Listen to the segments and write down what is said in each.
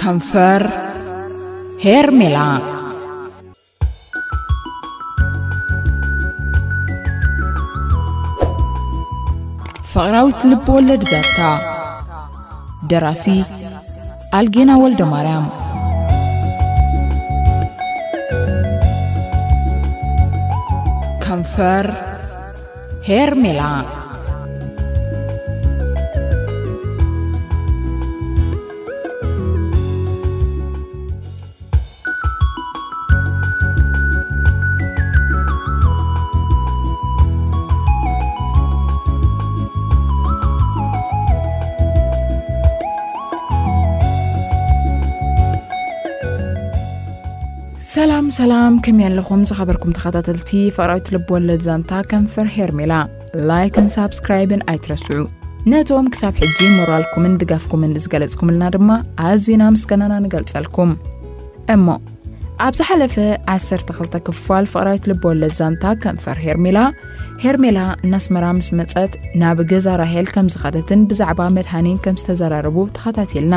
ከንፈር ሄርሜላ። ፍቕራዊት ልብ ወለድ ዛንታ። ደራሲ ኣልጌና ወልደ ማርያም። ከንፈር ሄርሜላ። ሰላም ሰላም፣ ከመይ ኣለኹም ዝኸበርኩም ተኸታተልቲ ፍቕራዊት ልብ ወለድ ዛንታ ከንፈር ሄርሜላ? ላይክን ሳብስክራይብን ኣይትረስዑ። ነቶም ክሳብ ሕጂ ሞራልኩምን ድጋፍኩምን ዝገለጽኩምልና ድማ ኣዚና ምስጋናና ንገልጸልኩም። እሞ ኣብ ዝሓለፈ ዓሰርተ ክልተ ክፋል ፍቕራዊት ልብ ወለድ ዛንታ ከንፈር ሄርሜላ፣ ሄርሜላ እናስመራ ምስ መጸት ናብ ገዛ ራሄል ከም ዝኸደትን ብዛዕባ መድሃኔን ከም ዝተዘራረቡ ተኸታቲልና።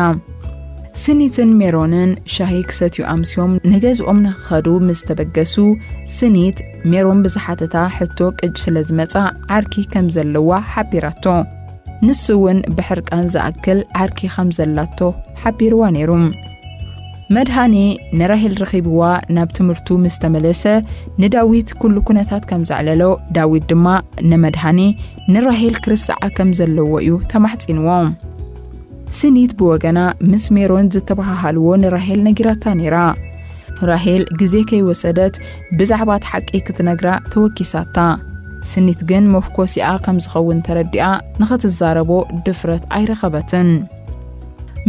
ስኒትን ሜሮንን ሻሂ ክሰትዩ ኣምስዮም ንገዝኦም ንክኸዱ ምስ ተበገሱ፣ ስኒት ሜሮን ብዝሓተታ ሕቶ ቅጅ ስለ ዝመጻ ዓርኪ ከም ዘለዋ ሓቢራቶ። ንሱ እውን ብሕርቃን ዝኣክል ዓርኪ ከም ዘላቶ ሓቢርዋ ነይሩ። መድሃኔ ንራሄል ረኺብዋ ናብ ትምህርቱ ምስ ተመለሰ፣ ንዳዊት ኩሉ ኩነታት ከም ዘዕለሎ፣ ዳዊት ድማ ንመድሃኔ ንራሄል ክርስዓ ከም ዘለዎ እዩ ተማሕጺንዎ። ስኒት ብወገና ምስ ሜሮን ዝተበሃሃልዎ ንራሄል ነጊራታ ነይራ። ራሄል ግዜ ከይወሰደት ብዛዕባ እቲ ሓቂ ክትነግራ ተወኪሳታ። ስኒት ግን መፍኮሲኣ ከም ዝኸውን ተረዲኣ ንኽትዛረቦ ድፍረት ኣይረኸበትን።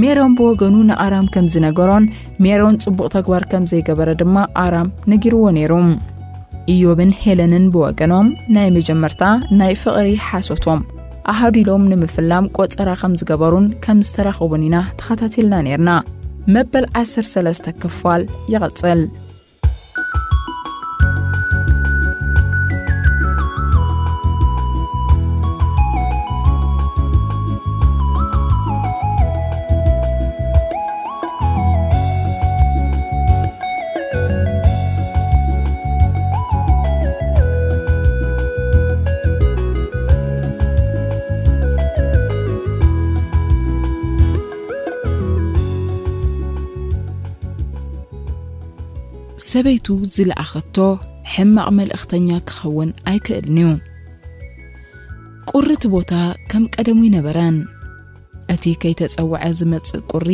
ሜሮን ብወገኑ ንኣራም ከም ዝነገሮን ሜሮን ጽቡቕ ተግባር ከም ዘይገበረ ድማ ኣራም ነጊርዎ ነይሩ። ኢዮብን ሄለንን ብወገኖም ናይ መጀመርታ ናይ ፍቕሪ ሓሶቶም ኣሃዲሎም ንምፍላም ቆጸራ ከም ዝገበሩን ከም ዝተራኸቡን ኢና ተኸታቲልና ነይርና። መበል ዓሰርተ ሰለስተ ክፋል ይቕጽል። ሰበይቱ ዝለኣኸቶ ሕማቕ መልእኽተኛ ክኸውን ኣይክእልን እዩ። ቁሪ እቲ ቦታ ከም ቀደሙ ኣይነበረን። እቲ ከይተጸውዐ ዝመጽእ ቁሪ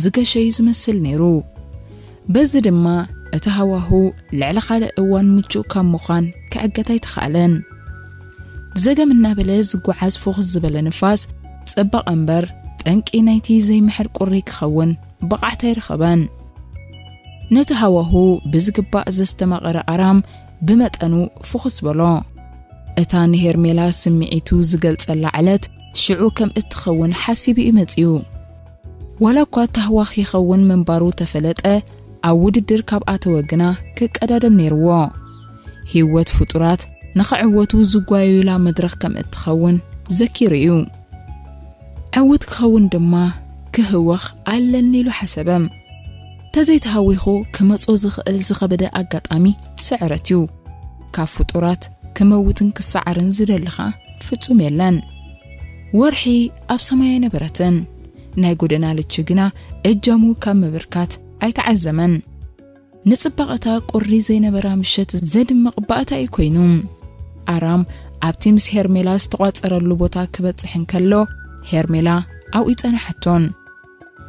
ዝገሸዩ ዝመስል ነይሩ። በዚ ድማ እቲ ሃዋሁ ልዕሊ ካልእ እዋን ምቹእ ካብ ምዃን ክዕገት ኣይተኻእለን። ዘገም እናበለ ዝጓዓዝ ፍኹስ ዝበለ ንፋስ ጽባቐ እምበር ጠንቂ ናይቲ ዘይምሕር ቁሪ ክኸውን ብቕዓት ኣይረኸበን። ነቲ ሃዋሁ ብዝግባእ ዘስተማቐረ ኣራም ብመጠኑ ፍኹስ በሎ። እታ ንሄርሜላ ስምዒቱ ዝገልጸላ ዕለት ሽዑ ከም እትኸውን ሓሲቡ እዩ መጺኡ። ዋላ እኳ ታህዋኽ ይኸውን ምንባሩ ተፈለጠ፣ ኣብ ውድድር ካብ ኣተወ ግና ክቀዳደም ነይርዎ። ህይወት ፍጡራት ንኽዕወቱ ዝጓየዩላ መድረኽ ከም እትኸውን ዘኪሩ እዩ። ዕዉት ክኸውን ድማ ክህወኽ ኣለኒ ኢሉ ሓሰበ። ተዘይተሃዊኹ ክመጾ ዝኽእል ዝኸበደ ኣጋጣሚ ስዕረት እዩ። ካብ ፍጡራት ክመውትን ክሰዓርን ዝደሊ ኸኣ ፍጹም የለን። ወርሒ ኣብ ሰማይ ኣይነበረትን። ናይ ጎደና ልቺ ግና እጃሙ ካብ ምብርካት ኣይተዓዘመን። ንጽባቐታ ቁሪ ዘይነበራ ምሸት ዘድምቕ ባእታ እዩ ኮይኑ። ኣራም ኣብቲ ምስ ሄርሜላ ዝተቋጸረሉ ቦታ ክበጽሕ እንከሎ፣ ሄርሜላ ኣብኡ ይጸናሓቶን።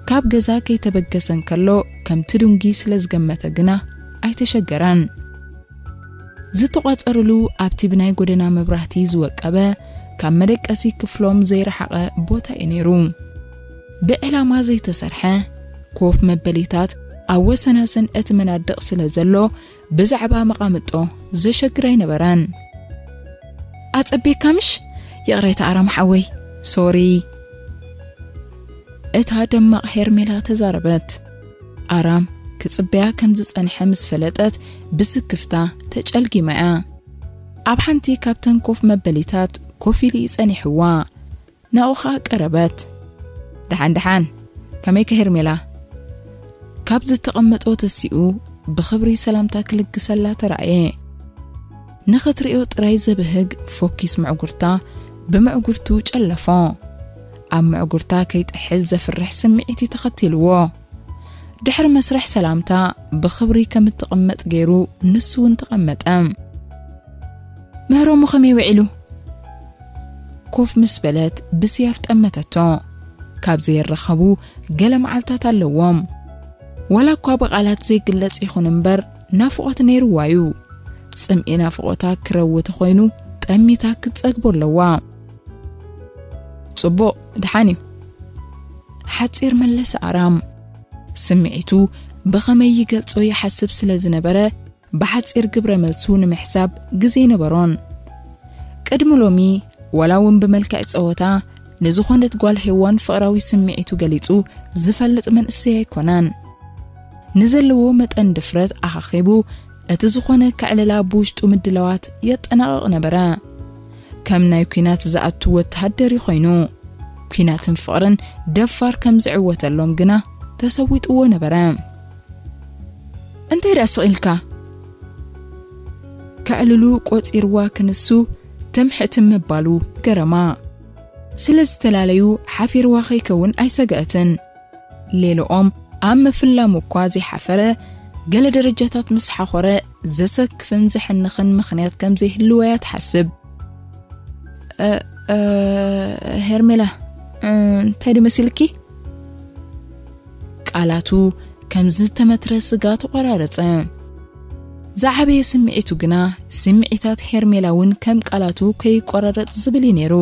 ካብ ገዛ ከይተበገሰ እንከሎ፣ ከምቲ ድንጉይ ስለ ዝገመተ ግና ኣይተሸገረን። ዝተቋጸርሉ ኣብቲ ብናይ ጎደና መብራህቲ ዝወቀበ፣ ካብ መደቀሲ ክፍሎም ዘይረሓቐ ቦታ እዩ ነይሩ። ብዕላማ ዘይተሰርሐ ኮፍ መበሊታት ኣብ ወሰናስን እቲ መናድቕ ስለ ዘሎ፣ ብዛዕባ መቓምጦ ዘሸግር ኣይነበረን። "ኣጸቤካ ምሽ? ይቕሬታ ኣራም ሓወይ፣ ሶሪ." እታ ደማቕ ሄርሜላ ተዛረበት። ኣራም ክጽበያ ከም ዝጸንሐ ምስ ፈለጠት ብስክፍታ ተጨልጊማ እያ። ኣብ ሓንቲ ካብተን ኮፍ መበሊታት ኮፍ ኢሉ እዩ ጸኒሕዋ። ናብኡ ኸኣ ቀረበት። "ደሓን ደሓን፣ ከመይከ ሄርሜላ?" ካብ ዝተቐመጦ ተሲኡ ብኽብሪ ሰላምታ ክልግሰላ ተራእየ። ንኽትርእዮ ጥራይ ዘብህግ ፎኪስ ምዕጉርታ ብመዕጉርቱ ጨለፎ። ኣብ ምዕጉርታ ከይጥሕል ዘፍርሕ ስምዒት እዩ ተኸቲልዎ። ድሕሪ መስርሕ ሰላምታ ብኽብሪ ከም እትቕመጥ ገይሩ ንሱ እውን ተቐመጠ። "ምህሮሙ ከመይ ውዒሉ?" ኮፍ ምስ በለት ብስያፍ ጠመተቶ። ካብ ዘይረኸቡ ገለ መዓልታት ኣለዎም። ዋላ እኳ ብቓላት ዘይግለጽ ይኹን እምበር ናፍቖት ነይርዋ እዩ። ጽምኢ ናፍቖታ ክረዊ ተኾይኑ ጠሚታ ክትጸግቦ ኣለዋ። "ጽቡቕ፣ ድሓን እዩ" ሓጺር መለሰ ኣራም። ስምዒቱ ብኸመይ ይገልጾ ይሓስብ ስለ ዝነበረ ብሓጺር ግብረ መልሱ ንምሕሳብ ግዜ ኣይነበሮን። ቅድሚ ሎሚ ዋላ እውን ብመልክዕ ጸወታ ንዝኾነት ጓል ሄዋን ፍቕራዊ ስምዒቱ ገሊጹ ዝፈልጥ መንእሰይ ኣይኮነን። ንዘለዎ መጠን ድፍረት ኣኻኺቡ እቲ ዝኾነ ከዕልላ ብውሽጡ ምድላዋት የጠናቕቕ ነበረ። ከም ናይ ኲናት ዝኣቱ ወተሃደር እዩ ኮይኑ። ኲናትን ፍቕርን ደፋር ከም ዝዕወተሎም ግና ተሰዊጥዎ ነበረ። "እንታይ ደኣ ስቕ ኢልካ?" ከዕልሉ ቆጺርዋ ክንሱ ትምሕትም ምባሉ ገረማ። ስለ ዝተፈላለዩ ሓፊርዋ ከይከውን ኣይሰገአትን። ሌሎኦም ኣብ ምፍላሙ እኳ ዘይሓፈረ፣ ገለ ደረጃታት ምስ ሓኾረ ዘሰክፍን ዘሕንኽን ምኽንያት ከም ዘይህልዎ እያ ትሓስብ። "እ፣ እ፣ ሄርሜላ፣ እ፣ እንታይ ድመሲልኪ?" ቃላቱ ከም ዝተመትረ ስጋ ተቖራረጸ። ዝዓበየ ስምዒቱ ግና ስምዒታት ሄርሜላ እውን ከም ቃላቱ ከይቆራረጽ ዝብል እዩ ነይሩ።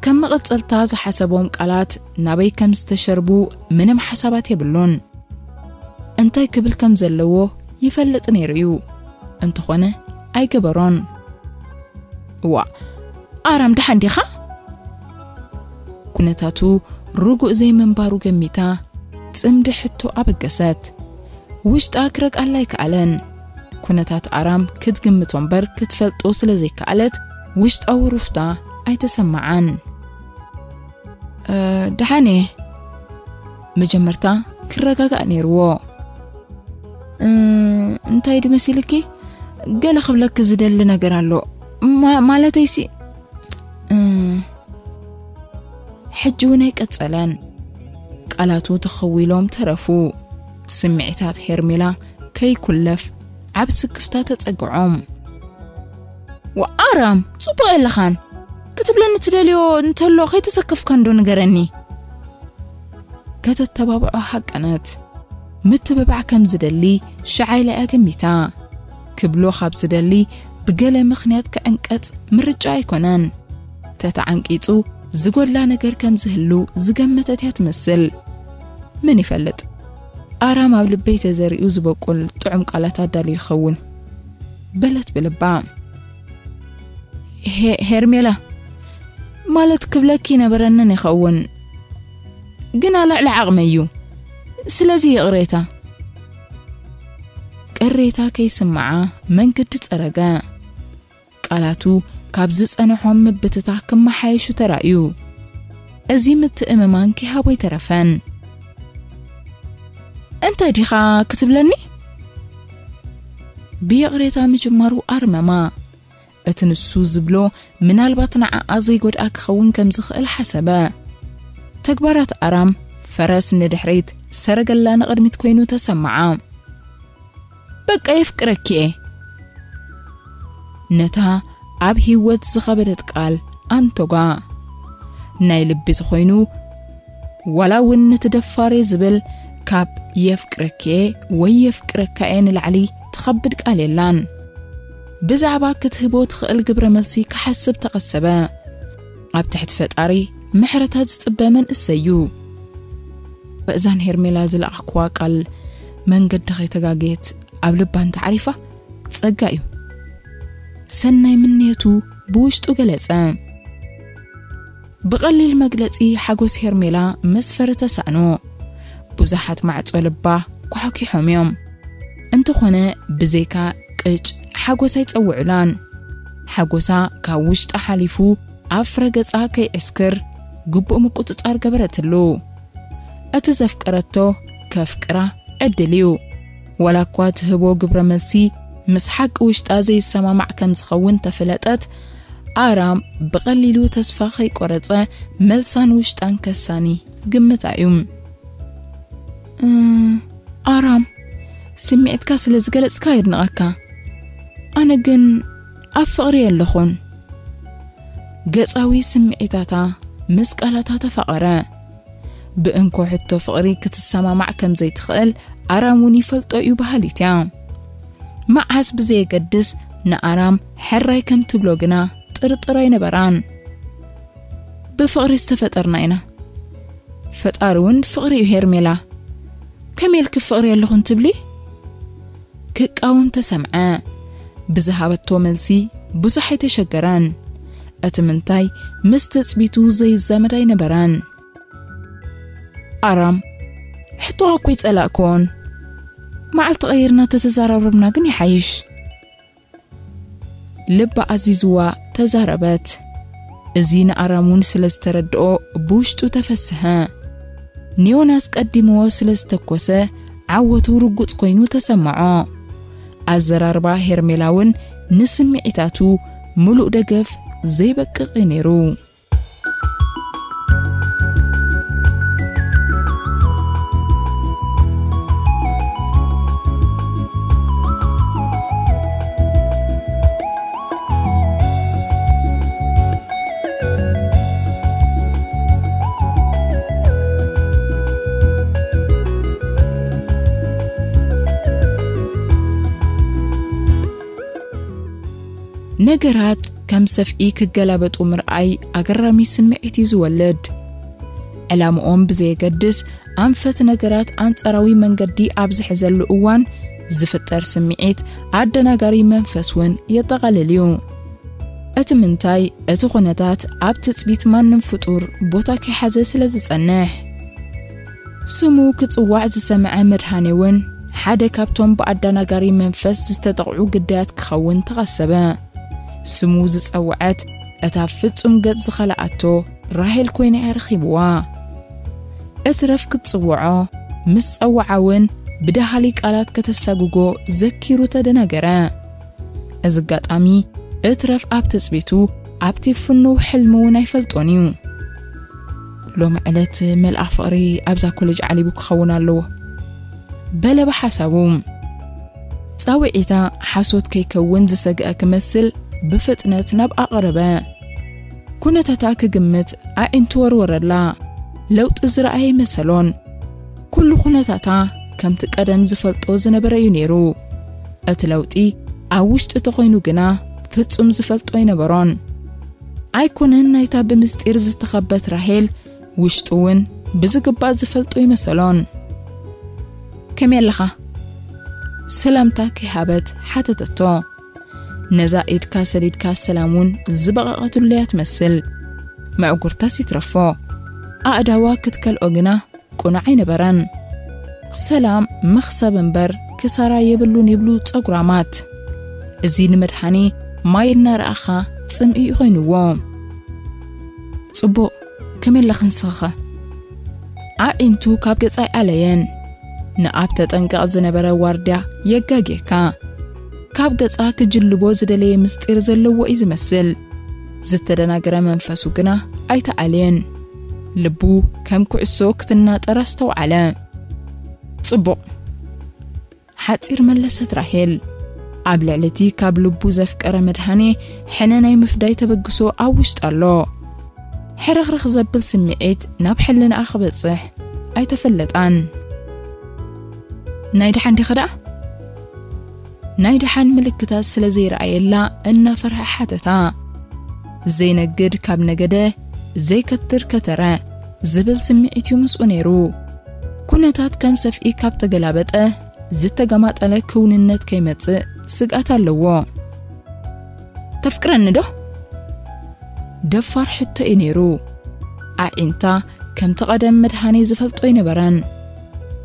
ከም መቐጸልታ ዝሓሰቦም ቃላት ናበይ ከም ዝተሸርቡ ምንም ሓሳባት የብሉን። እንታይ ክብል ከም ዘለዎ ይፈልጥ ነይሩ እዩ። እንተኾነ ኣይገበሮን። "እዋ፣ ኣራም ደሓን ዲኻ?" ኩነታቱ ርጉእ ዘይምንባሩ ገሚታ ጽምዲ ሕቶ ኣበገሰት። ውሽጣ ክረግኣላ ኣይከኣለን። ኩነታት ኣራም ክትግምቶ እምበር ክትፈልጦ ስለ ዘይከኣለት ውሽጣዊ ሩፍታ ኣይተሰማዓን። "እ፣ ደሓን እየ" መጀመርታ ክረጋጋእ ነይርዎ። "እ፣ እንታይ ድመሲልኪ? ገለ ክብለኪ ዝደሊ ነገር ኣሎ። ማ-፣ ማለተይሲ፣ እ" ሕጂ እውን ኣይቀጸለን። ቃላቱ ተኸዊሎም ተረፉ። ስምዒታት ሄርሜላ ከይኩለፍ ዓብ ስክፍታ ተጸግዖም። "ወኣራም፣ ጽቡቕ የለኻን። ክትብለኒ ትደልዮ እንተሎ ከይተሰከፍካ እንዶ ንገረኒ?" ከተተባብዖ ሃቀነት። ምትብባዕ ከም ዝደሊ ሸዓይላ እያ ገሚታ። ክብሎ ካብ ዝደሊ ብገለ ምኽንያት ክዕንቀጽ ምርጫ ኣይኮነን። ተተዓንቂጹ ዝጎድላ ነገር ከም ዝህሉ ዝገመተት እያ ትመስል። ምን ይፈልጥ? ኣራም ኣብ ልበይ ተዘሪኡ ዝበቁል ጥዑም ቃላት ኣዳልዩ ይኸውን። በለት ብልባ። "ሄ-፣ ሄርሜላ፣ ማለት ክብለኪ ነበረንን ይኸውን፣ ግን ኣልዕሊ ዓቕመይ እዩ። ስለዚ ይቕሬታ።" ቅሬታ ከይስምዓ መንገዲ ጸረገ። ቃላቱ ካብ ዝጸንሖም ምብትታ ክመሓየሹ ተራእዩ። እዚ ምትእምማን ከይሃቦ ኣይተረፈን። "እንታይ ዲኻ ክትብለኒ?" ብይቕሬታ ምጅማሩ ኣርመማ። እቲ ንሱ ዝብሎ ምናልባት ንዓኣ ዘይጎድኣ ክኸውን ከም ዝኽእል ሓሰበ። ተግባራት ኣራም፣ ፈረስ ንድሕሪት፣ ሰረገላ ንቕድሚት ኮይኑ ተሰምዓ። "በቃ የፍቅረኪ እየ።" ነታ ኣብ ህይወት ዝኸበደት ቃል ኣንቶጋ። ናይ ልቢ ተኾይኑ፣ ዋላ እውን ነቲ ደፋሬ ዝብል ካብ "የፍቅረኪ" ወይ "የፍቅረካ" እየ ንላዕሊ ትኸብድ ቃል የላን። ብዛዕባ ክትህቦ ትኽእል ግብረ መልሲ ክሓስብ ተቐሰበ። ኣብ ትሕቲ ፈጣሪ ምሕረታ ዝጽበ መንእሰይ እዩ። በእዛን ሄርሜላ ዝለኣኽዋ ቃል መንገዲ ከይተጋገየት ኣብ ልባ እንተዓሪፋ ጸጋ እዩ። ሰናይ ምንየቱ ብውሽጡ ገለጸ። ብቐሊል መግለጺ ሓጎስ ሄርሜላ መስፈሪ ተሳእኖ። ብዙሓት ማዕጾ ልባ ኳሕኲሖም እዮም። እንተኾነ ብዘይካ ቅጭ ሓጎስ ኣይጸውዑላን። ሓጎሳ ካብ ውሽጣ ሓሊፉ ኣብ ፍረ ገጻ ከይዕስክር ግቡእ ምቁጽጻር ገበረትሉ። እቲ ዘፍቀረቶ ከፍቅራ ዕድል እዩ። ዋላ እኳ ትህቦ ግብረ መልሲ ምስ ሓቂ ውሽጣ ዘይሰማማዕ ከም ዝኸውን ተፈለጠት፣ ኣራም ብቐሊሉ ተስፋ ከይቆረጸ መልሳን ውሽጣን ከሳኒ ግምታ እዩ። "እ፣ ኣራም፣ ስምዒትካ ስለ ዝገለጽካ የድንቐካ። ኣነ ግን ኣብ ፍቕሪ የለኹን።" ገጻዊ ስምዒታታ ምስ ቃላታ ተፋቐረ። ብእንኮ ሕቶ ፍቕሪ ክትሰማማዕ ከም ዘይትኽእል ኣራም እውን ይፈልጦ እዩ በሃሊት እያ። መዓስ ብዘየገድስ ንኣራም ሕራይ ከም ትብሎ ግና ጥርጥር ኣይነበራን። "ብፍቕሪ ዝተፈጠርና ኢና። ፈጣሪ እውን ፍቕሪ እዩ ሄርሜላ። ከመይ ኢልኪ ፍቕሪ የለኹን ትብሊ?" ክቃወም ተሰምዐ። ብዝሃበቶ መልሲ ብዙሕ ኣይተሸገረን። እቲ ምንታይ ምስ ትጽቢቱ ዘይዛመድ ኣይነበረን። ኣራም፣ ሕቶኻ እኮ ይጸላእክዎን። መዓልቲ ቀይርና ተተዛራረብና ግን ይሓይሽ። ልባ ኣዚዝዋ ተዛረበት። እዚ ንኣራም እውን ስለ ዝተረድኦ ብውሽጡ ተፈስሐ። ኒዮን ኣስቀዲምዎ ስለ ዝተኮሰ ዓወቱ ርጉጽ ኮይኑ ተሰምዖ። ኣዘራርባ ሄርሜላ እውን ንስምዒታቱ ምሉእ ደገፍ ዘይበቅቕ እዩ ነይሩ። ነገራት ከም ሰፍኢ ክገላበጡ ምርኣይ ኣገራሚ ስምዒት እዩ ዝወልድ። ዕላምኦም ብዘየገድስ ኣንፈት ነገራት ኣንጻራዊ መንገዲ ኣብ ዝሕዘሉ እዋን ዝፍጠር ስምዒት ኣደናጋሪ መንፈስ እውን የጠቓልል እዩ። እቲ ምንታይ፣ እቲ ኩነታት ኣብ ትጽቢት ማንም ፍጡር ቦታ ከይሓዘ ስለ ዝጸንሕ። ስሙ ክጽዋዕ ዝሰምዐ መድሃኔ እውን ሓደ ካብቶም ብኣደናጋሪ መንፈስ ዝተጠቕዑ ግዳያት ክኸውን ተቐሰበ። ስሙ ዝጸውዐት እታ ፍጹም ገጽ ዝኸልኣቶ ራሄል ኮይና እያ ረኺብዋ። እትረፍ ክትጽውዖ ምስ ጸውዓ እውን ብደሃሊ ቃላት ከተሳጉጎ ዘኪሩ ተደናገረ። እዚ ኣጋጣሚ እትረፍ ኣብ ትጽቢቱ ኣብቲ ፍኑው ሕልሚ እውን ኣይፈልጦን እዩ። ሎሚ ዕለት መልኣኽ ፍቕሪ ኣብዛ ኮሌጅ ዓሊቡ ክኸውን ኣለዎ በለ ብሓሳቡ። ጻውዒታ ሓሶት ከይከውን ዝሰግአ ክመስል ብፍጥነት ናብ ኣቐረበ። ኩነታታ ክግምት ኣዒንቱ ወርወረላ። ለውጢ ዝረኣየ መሰሎን። ኩሉ ኩነታታ ከምቲ ቀደም ዝፈልጦ ዝነበረ እዩ ነይሩ። እቲ ለውጢ ኣብ ውሽጢ ተኾይኑ ግና ፍጹም ዝፈልጦ ኣይነበሮን። ኣይኮነን ናይታ ብምስጢር ዝተኸበት ራሄል ውሽጡ እውን ብዝግባእ ዝፈልጦ ይመሰሎን። "ከመይ ኣለኻ?" ሰላምታ ከይሃበት ሓተተቶ። ነዛ ኢድካ ሰዲድካ ሰላም እውን ዝበቐቐትሉ እያ ትመስል። መዕጉርታስ ይትረፎ። ኣእዳዋ ክትከልኦ ግና ቅኑዕ ኣይነበረን። ሰላም መኽሰብ እምበር ክሳራ የብሉን ይብሉ ጸጉራማት። እዚ ንመድሓኒ ማይ እናረኣኻ ጽምኢ እዩ ኮይንዎ። "ጽቡቕ፣ ከመይ ኣለኺ ንስኺኸ?" ኣዒንቱ ካብ ገጻ ኣይኣለየን። ንኣብ ተጠንቀቕ ዝነበረ ዋርድያ የጋግየካ። ካብ ገጻ ክጅልቦ ዝደለየ ምስጢር ዘለዎ እዩ ዝመስል። ዝተደናገረ መንፈሱ ግና ኣይተኣልየን። ልቡ ከም ኩዕሶ ክትናጠር ኣስተውዓለ። "ጽቡቕ" ሓጺር መለሰት ራሄል። ኣብ ልዕሊ እቲ ካብ ልቡ ዘፍቀረ መድሃኔ ሕነ ናይ ምፍዳይ ተበግሶ ኣብ ውሽጣ ኣሎ። ሕርኽርኽ ዘብል ስምዒት ናብ ሕልናኣ ክበጽሕ ኣይተፈለጣን። "ናይ ደሓን ዲኺ ደኣ?" ናይ ደሓን ምልክታት ስለ ዘይረኣየላ እናፈርሐ ሓተታ። ዘይነግድ ካብ ነገደ፣ ዘይከትር ከተረ ዝብል ስምዒት እዩ ምስኡ ነይሩ። ኩነታት ከም ሰፍኢ ካብ ተገላበጠ፣ ዝተገማጠለ ክውንነት ከይመጽእ ስግኣት ኣለዎ። "ተፍቅረኒ ዶ?" ደፋር ሕቶ እዩ ነይሩ። ኣዒንታ ከምቲ ቀደም መድሃኔ ዝፈልጦ ኣይነበረን።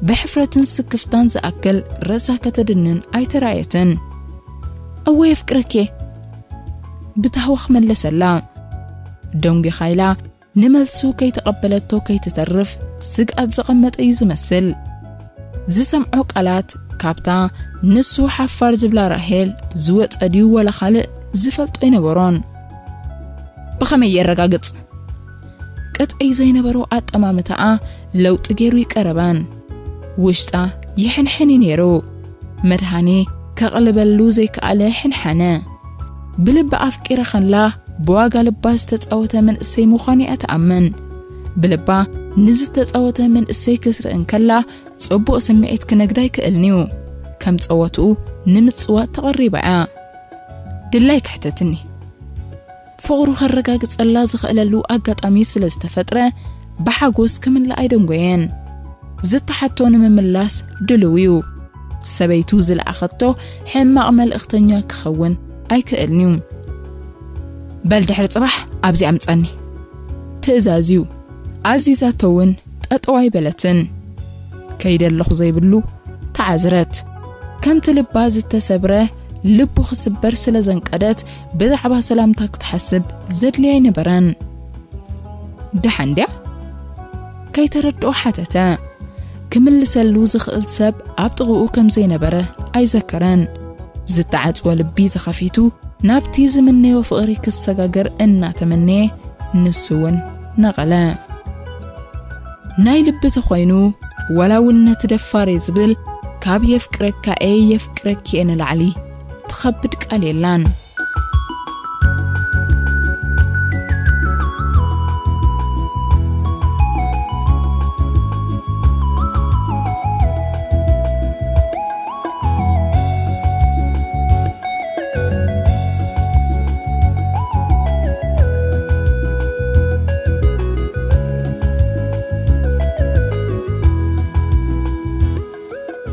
ብሕፍረትን ስክፍታን ዝኣክል ርእሳ ከተድንን ኣይተራእየትን። "እወ የፍቅረኪ" ብታህዋኽ መለሰላ። ደንጒኻ ኢላ ንመልሱ ከይተቐበለቶ ከይትተርፍ ስግኣት ዘቐመጠ እዩ ዝመስል። ዝሰምዖ ቃላት ካብታ ንሱ ሓፋር ዝብላ ራሄል ዝወጸ ድዩ ወላ ካልእ ዝፈልጦ ኣይነበሮን። ብኸመይ የረጋግጽ? ቅጥዒ ዘይነበሮ ኣጠማምታኣ ለውጢ ገይሩ ይቀረባን ውሽጣ ይሕንሕን እዩ ነይሩ። መድሃኔ ከቕልበሉ ዘይከኣለ ሕንሓነ። ብልቢ ኣፍቂረ ከላ ብዋጋ ልባ ዝተጻወተ መንእሰይ ምዃኑ እያ ትኣምን። ብልባ ንዝተጻወተ መንእሰይ ክትርኢ እንከላ ጽቡቕ ስምዒት ክነግዳ ኣይክእልን'ዩ። ከም ጸወትኡ ንምጽዋት ተቐሪባ እያ። ድላይ ክሕተትኒ። ፍቕሩ ከረጋግጸላ ዝኽእለሉ ኣጋጣሚ ስለ ዝተፈጥረ ብሓጎስ ክምልእ ኣይደንጎየን። ዝተሓቶ ንምምላስ ድልው እዩ። ሰበይቱ ዝለኣኸቶ ሕማቕ መልእኽተኛ ክኸውን ኣይክእልን'ዩ። በል ድሕሪ ጽባሕ ኣብዚ ኣምጸኒ። ትእዛዝ እዩ። ኣዚዛቶ እውን ጠጠው ኣይበለትን። ከይደ ኣለኹ ዘይብሉ ተዓዝረት። ከምቲ ልባ ዝተሰብረ ልቡ ክስበር ስለ ዘንቀደት ብዛዕባ ሰላምታ ክትሓስብ ዘድልያ ኣይነበረን። ደሓን ድያ? ከይተረድኦ ሓተተ። ክምልሰሉ ዝኽእል ሰብ ኣብ ጥቕኡ ከም ዘይነበረ ኣይዘከረን። ዝተዓጽወ ልቢ ተኸፊቱ ናብቲ ዝምነዮ ፍቕሪ ክሰጋገር እናተመነየ ንሱ እውን ነቐለ። ናይ ልቢ ተኾይኑ ዋላ እውን ነቲ ደፋር እየ ዝብል ካብ የፍቅረካ እየ የፍቅረኪ እየ ንላዕሊ ትኸብድ ቃል የላን።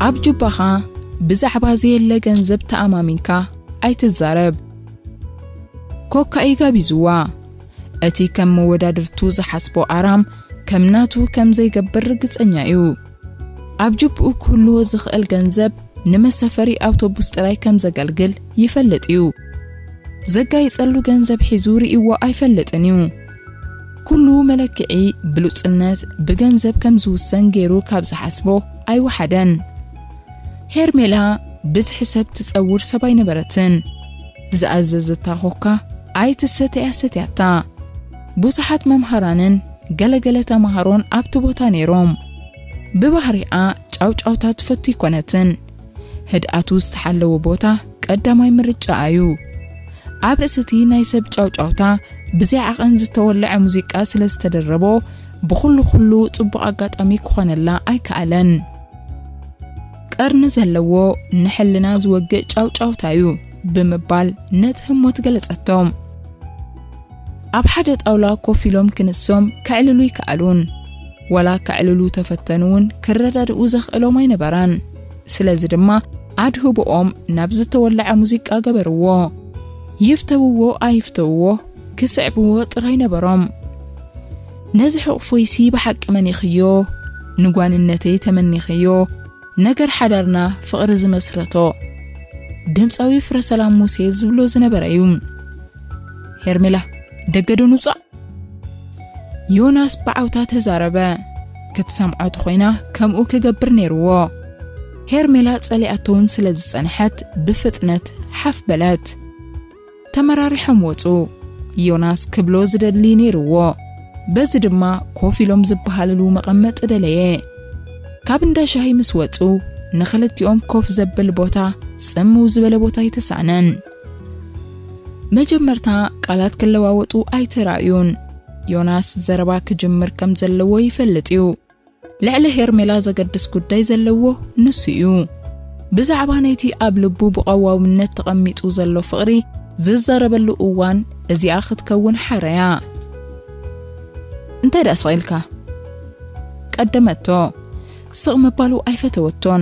ኣብ ጁባኻ ብዛዕባ ዘየለ ገንዘብ ተኣማሚንካ ኣይትዛረብ። ኮካ እዩ ጋቢዝዋ። እቲ ከም መወዳድርቱ ዝሓስቦ ኣራም ከም ናቱ ከም ዘይገብር ርግጸኛ እዩ። ኣብ ጅብኡ ክህልዎ ዝኽእል ገንዘብ ንመሳፈሪ ኣውቶቡስ ጥራይ ከም ዘገልግል ይፈልጥ እዩ። ዘጋይጸሉ ገንዘብ ሒዙ ርእይዎ ኣይፈልጥን እዩ። ኩሉ መለክዒ ብሉጽነት ብገንዘብ ከም ዝውሰን ገይሩ ካብ ዝሓስቦ ኣይወሓደን። ሄርሜላ ብዝሒ ሰብ ትጸውር ሰብ ኣይነበረትን። ዝኣዘዘታ ኮካ ኣይትሰተያ ሰትያታ። ብዙሓት መምሃራንን ገለገለ ተማሃሮን ኣብቲ ቦታ ነይሮም። ብባህሪኣ ጫውጫውታ ትፈቱ ኣይኮነትን። ህድኣቱ ዝተሓለወ ቦታ ቀዳማይ ምርጫኣ እዩ። ኣብ ርእሲ እቲ ናይ ሰብ ጫውጫውታ ብዘይ ዓቐን ዝተወለዐ ሙዚቃ ስለ ዝተደረቦ ብኹሉ ኩሉ ጽቡቕ ኣጋጣሚ ክኾነላ ኣይከኣለን። ቀርኒ ዘለዎ ንሕልና ዝወግእ ጫውጫውታ እዩ ብምባል ነቲ ህሞት ገለጸቶ። ኣብ ሓደ ጣውላ ኮፍ ኢሎም ክንሶም ከዕልሉ ይከኣሉን ዋላ ከዕልሉ ተፈተኑ እውን ክረዳድኡ ዘኽእሎም ኣይነበራን። ስለዚ ድማ ኣድህቦኦም ናብ ዝተወለዐ ሙዚቃ ገበርዎ። ይፍተውዎ ኣይፍተውዎ ክስዕብዎ ጥራይ ነበሮም። ነዚ ሕቑፎይሲ ብሓቂ መኒኽዮ፣ ንጓንነተይ ተመኒኽዮ፣ ነገር ሓዳርና ፍቕሪ ዝመስረቶ ድምፃዊ ፍረ ሰላም ሙሴ ዝብሎ ዝነበረ እዩ። ሄርሜላ፣ ደገ ዶ ንውፃእ? ዮናስ ብዓውታ ተዛረበ። ክትሰምዖ ተኾይና ከምኡ ክገብር ነይርዎ። ሄርሜላ ጸሊኣቶ እውን ስለ ዝጸንሐት ብፍጥነት ሓፍ በለት። ተመራሪሖም ወጹ። ዮናስ ክብሎ ዝደሊ ነይርዎ። በዚ ድማ ኮፍ ኢሎም ዝበሃልሉ መቐመጢ ደለየ። ካብ እንዳ ሻሂ ምስ ወጹ ንኽልቲኦም ኮፍ ዘብል ቦታ ጽምው ዝበለ ቦታ ኣይተሳእነን። መጀመርታ ቃላት ክለዋወጡ ኣይተራእዩን። ዮናስ ዘረባ ክጅምር ከም ዘለዎ ይፈልጥ እዩ። ልዕሊ ሄርሜላ ዘገድስ ጉዳይ ዘለዎ ንሱ እዩ። ብዛዕባ ናይቲ ኣብ ልቡ ብቐዋውነት ተቐሚጡ ዘሎ ፍቕሪ ዝዛረበሉ እዋን እዚኣ ክትከውን ሓረያ። እንታይ ደኣ ስቕ ኢልካ? ቀደመቶ። ስቕ ምባሉ ኣይፈተወቶን።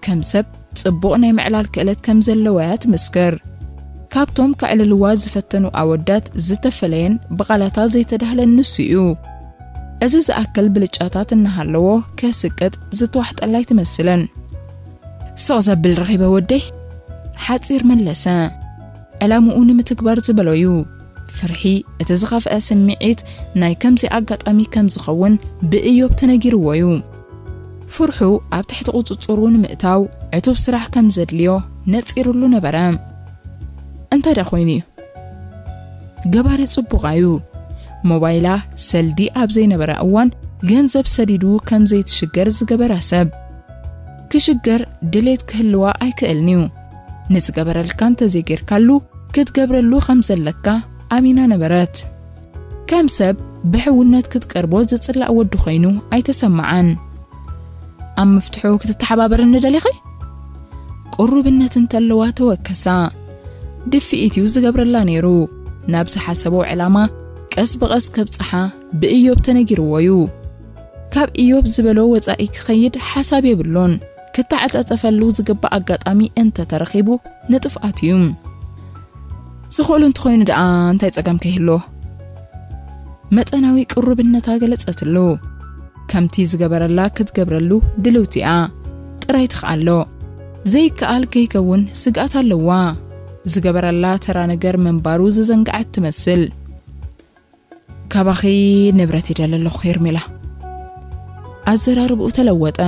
ከም ሰብ ጽቡቕ ናይ ምዕላል ክእለት ከም ዘለዋ እያ ትምስክር። ካብቶም ከዕልልዋ ዝፈተኑ ኣወዳት ዝተፈለየን ብቓላታ ዘይተዳህለን ንሱ እዩ። እዚ ዝኣክል ብልጫታት እናሃለዎ ከስቅጥ ዝተዋሕጠላ ኣይትመስልን። ስቕ ዘብል ረኺበ ወደይ፣ ሓጺር መለሰ። ዕላምኡ ንምትግባር ዝበሎ እዩ። ፍርሒ እቲ ዝኸፍአ ስምዒት ናይ ከምዚ ኣጋጣሚ ከም ዝኸውን ብእዮብ ተነጊርዎ እዩ። ፍርሑ ኣብ ትሕቲ ቁጽጽሩ ንምእታው ዕቱብ ስራሕ ከም ዘድልዮ ነጺሩሉ ነበረ። እንታይ ደኣ ኮይኑ እዩ? ገባሪ ጽቡቕ እዩ። ሞባይላ ሰልዲ ኣብ ዘይነበራ እዋን ገንዘብ ሰዲዱ ከም ዘይትሽገር ዝገበራ ሰብ። ክሽገር ድሌት ክህልዋ ኣይክእልን እዩ። ንዝገበረልካ እንተዘይጌርካሉ ክትገብረሉ ከም ዘለካ ኣሚና ነበረት። ከም ሰብ ብሕውነት ክትቀርቦ ዝጽላእ ወዲ ኮይኑ ኣይተሰማዓን። ኣብ ምፍትሑ ክትተሓባበርኒ ደሊኺ? ቅሩብነት እንተለዋ ተወከሳ። ድፍኢት እዩ ዝገብረላ ነይሩ። ናብ ዝሓሰቦ ዕላማ ቀስ ብቐስ ከብጽሓ ብእዮብ ተነጊርዎ እዩ። ካብ እዮብ ዝበሎ ወጻኢ ክኸይድ ሓሳብ የብሉን። ክተዓጻጸፈሉ ዝግባእ ኣጋጣሚ እንተተረኺቡ ንጥፍኣት እዩ። ዝኽእሉ እንተኾይኑ ደኣ እንታይ ጸገም ከይህልዎ? መጠናዊ ቅሩብነታ ገለጸትሉ። ከምቲ ዝገበረላ ክትገብረሉ ድልውቲ እያ። ጥራይ ትኽኣሎ። ዘይከኣል ከይከውን ስግኣት ኣለዋ። ዝገበረላ ተራ ነገር ምንባሩ ዝዘንግዓት ትመስል። ካባኺ ንብረት ይደሊ ኣለኹ ሄርሜላ። ኣዘራርብኡ ተለወጠ።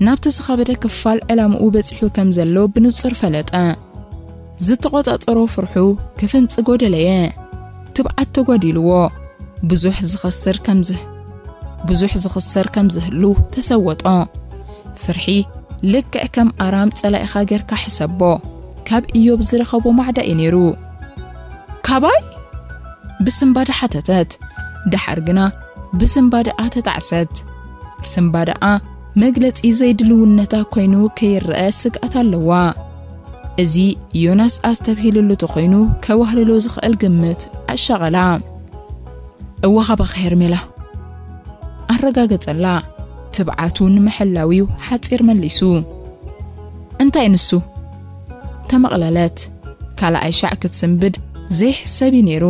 ናብቲ ዝኸበደ ክፋል ዕላምኡ በጺሑ ከም ዘሎ ብንጹር ፈለጠ። ዝተቖጻጸሮ ፍርሑ ክፍንጽጎ ደለየ። ትብዓት ተጓዲልዎ። ብዙሕ ዝኸስር ከም ዝህ-፣ ብዙሕ ዝኽሰር ከም ዝህሉ ተሰወጦ። ፍርሒ ልክዕ ከም ኣራም ጸላኢኻ ጌርካ ሕሰቦ። ካብ እዮብ ዝረኸቦ ማዕዳ እዩ ነይሩ። ካባይ? ብስምባደ ሓተተት። ደሓር ግና ብስምባደኣ ተጣዕሰት። ስምባደኣ መግለጺ ዘይድልውነታ ኮይኑ ከይረኣ ስግኣት ኣለዋ። እዚ ዮናስ ኣስተብሂልሉ ተኾይኑ ከዋህልሎ ዝኽእል ግምት ኣሻቐላ። እወ፣ ካባኺ ሄርሜላ። ኣረጋገጸላ። ትብዓቱ ንምሕላው እዩ ሓጺር መሊሱ። እንታይ ንሱ? ተመቕለለት። ካልኣይ ሻዕ ክትስንብድ ዘይሕሰብ እዩ ነይሩ።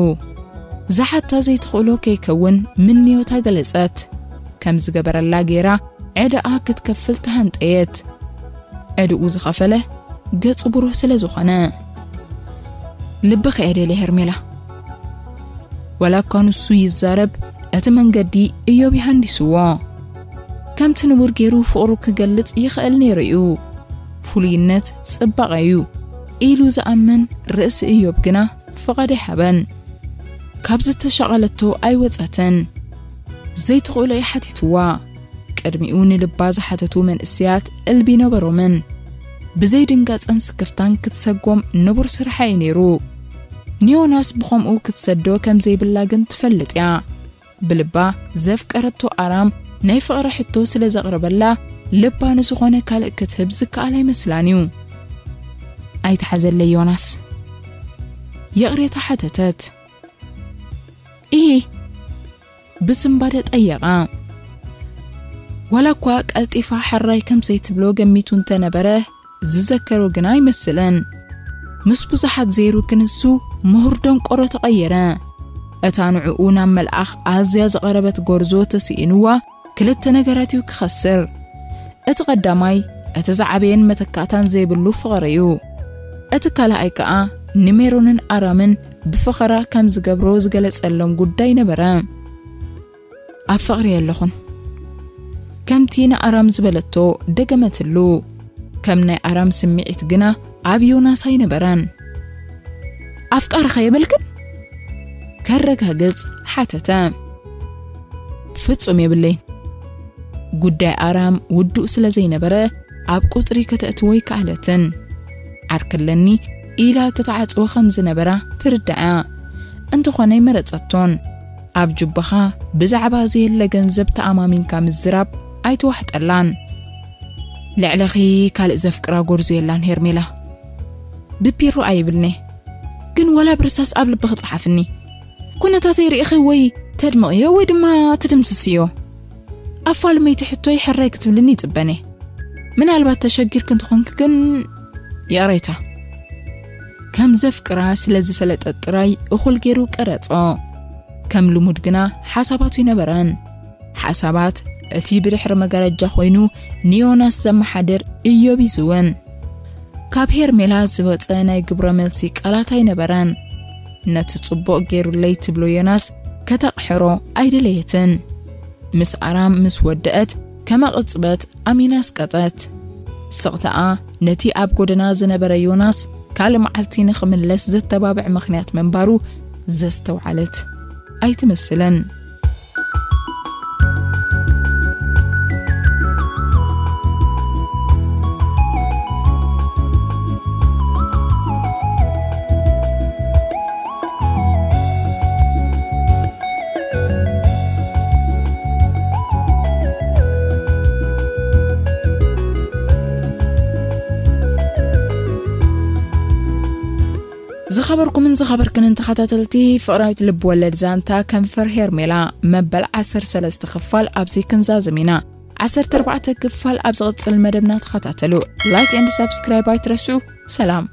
ዝሓታ ዘይትኽእሎ ከይከውን ምንዮታ ገለጸት። ከም ዝገበረላ ገይራ ዕዳኣ ክትከፍል ተሃንጠየት። ዕድኡ ዝኸፈለ ገጹ ብሩህ ስለ ዝኾነ። ልብኺ እየ ደልየ ሄርሜላ። ዋላ እኳ ንሱ ይዛረብ፣ እቲ መንገዲ እዮብ ይሃንዲስዎ። ከምቲ ንቡር ገይሩ ፍቕሩ ክገልጽ ይኽእል ነይሩ እዩ። ፍሉይነት ጽባቐ እዩ ኢሉ ዝኣምን ርእሲ እዮብ ግና ፍቓድ ኣይሃበን። ካብ ዝተሻቐለቶ ኣይወጸትን። ዘይትኽእሎ እያ ሓቲትዋ። ቅድሚኡ ንልባ ዝሓተቱ መንእሰያት እልቢ ነበሮምን። ብዘይ ድንጋጸን ስክፍታን ክትሰጎም ንቡር ስርሓ እዩ ነይሩ። ንዮናስ ብኸምኡ ክትሰዶ ከም ዘይብላ ግን ትፈልጥ እያ። ብልባ ዘፍቀረቶ ኣራም ናይ ፍቕሪ ሕቶ ስለ ዘቕረበላ፣ ልባ ንዝኾነ ካልእ ክትህብ ዝከኣል ኣይመስላን እዩ። "ኣይትሓዘለይ ዮናስ?" ይቕሬታ ሓተተት። "ኢሂ?" ብስንባደ ጠየቓ። ዋላ እኳ ቀልጢፋ ሕራይ ከም ዘይትብሎ ገሚቱ እንተነበረ፣ ዝዘከሮ ግና ኣይመስልን። ምስ ብዙሓት ዘይሩ ክንሱ ምሁር ደንቆሮ ተቐየረ። እታ ንዕኡ ናብ መልኣኽ ኣዝያ ዝቐረበት ጎርዞ ተስኢንዋ ክልተ ነገራት እዩ ክኸስር። እቲ ቀዳማይ፣ እቲ ዝዓበየን መተካእታን ዘይብሉ ፍቕሪ እዩ። እቲ ካልኣይ ከኣ ንሜሮንን ኣራምን ብፈኸራ ከም ዝገብሮ ዝገለጸሎም ጉዳይ ነበረ። "ኣብ ፍቕሪ የለኹን" ከምቲ ንኣራም ዝበለቶ ደገመትሉ። ከም ናይ ኣራም ስምዒት ግና ኣብ ዮናስ ኣይነበረን። "ኣፍቃሪ ኸ የብልክን?" ከረጋግጽ ሓተተ። "ፍጹም የብለይን" ጉዳይ ኣራም ውዱእ ስለ ዘይነበረ፣ ኣብ ቁጽሪ ከተእትዎ ኣይከኣለትን። ዓርኪ ኣለኒ ኢላ ክትዓጽዎ ከም ዝነበራ ትርዳእ እያ። እንተኾነ ኣይመረጸቶን። ኣብ ጁባኻ ብዛዕባ ዘየለ ገንዘብ ተኣማሚንካ ምዝራብ ኣይተዋሕጠላን። "ልዕለኺ ካልእ ዘፍቅራ ጎርዞ የላን ሄርሜላ። ብፒሮ ኣይብልኒ፣ ግን ወላ ብርሳስ ኣብ ልብኺ ጸሓፍኒ። ኩነታተይ ርኢኺ ወይ ተድምቕዮ ወይ ድማ ትድምስስዮ። ኣፋልመይቲ ሕቶይ ሕራይ ክትብልኒ ይጽበኒ። ምናልባት ተሸጊርኪ እንተኾንኪ ግን ይቕሬታ።" ከም ዘፍቅራ ስለ ዝፈለጠ ጥራይ እኹል ገይሩ ቀረጾ። ከም ልሙድ ግና ሓሳባቱ ይነበረን። ሓሳባት እቲ ብድሕሪ መጋረጃ ኮይኑ ንዮናስ ዘመሓድር እዮብ ይዝውን። ካብ ሄርሜላ ዝወጸ ናይ ግብረ መልሲ ቃላት ኣይነበረን። ነቲ ጽቡቕ ገይሩለይ ትብሎ ዮናስ ከተቕሕሮ ኣይደለየትን። ምስ ኣራም ምስ ወደአት ከመ ቅጽበት ኣሚና ኣስቀጠት። ስቕታኣ ነቲ ኣብ ጎደና ዝነበረ ዮናስ ካልእ መዓልቲ ንኽምለስ ዘተባብዕ ምኽንያት ምንባሩ ዘስተውዓለት ኣይትመስልን። ዝኸበርኩምን ዝኸበርክንን ተኸታተልቲ ፍቕራዊት ልብ ወለድ ዛንታ ከንፈር ሄርሜላ መበል ዓሰርተ ሰለስተ ክፋል ኣብዚ ክንዛዝም ኢና። ዓሰርተ ኣርባዕተ ክፋል ኣብ ዝቕጽል መደብና ተኸታተሉ። Like and subscribe ኣይትረስዑ። ሰላም።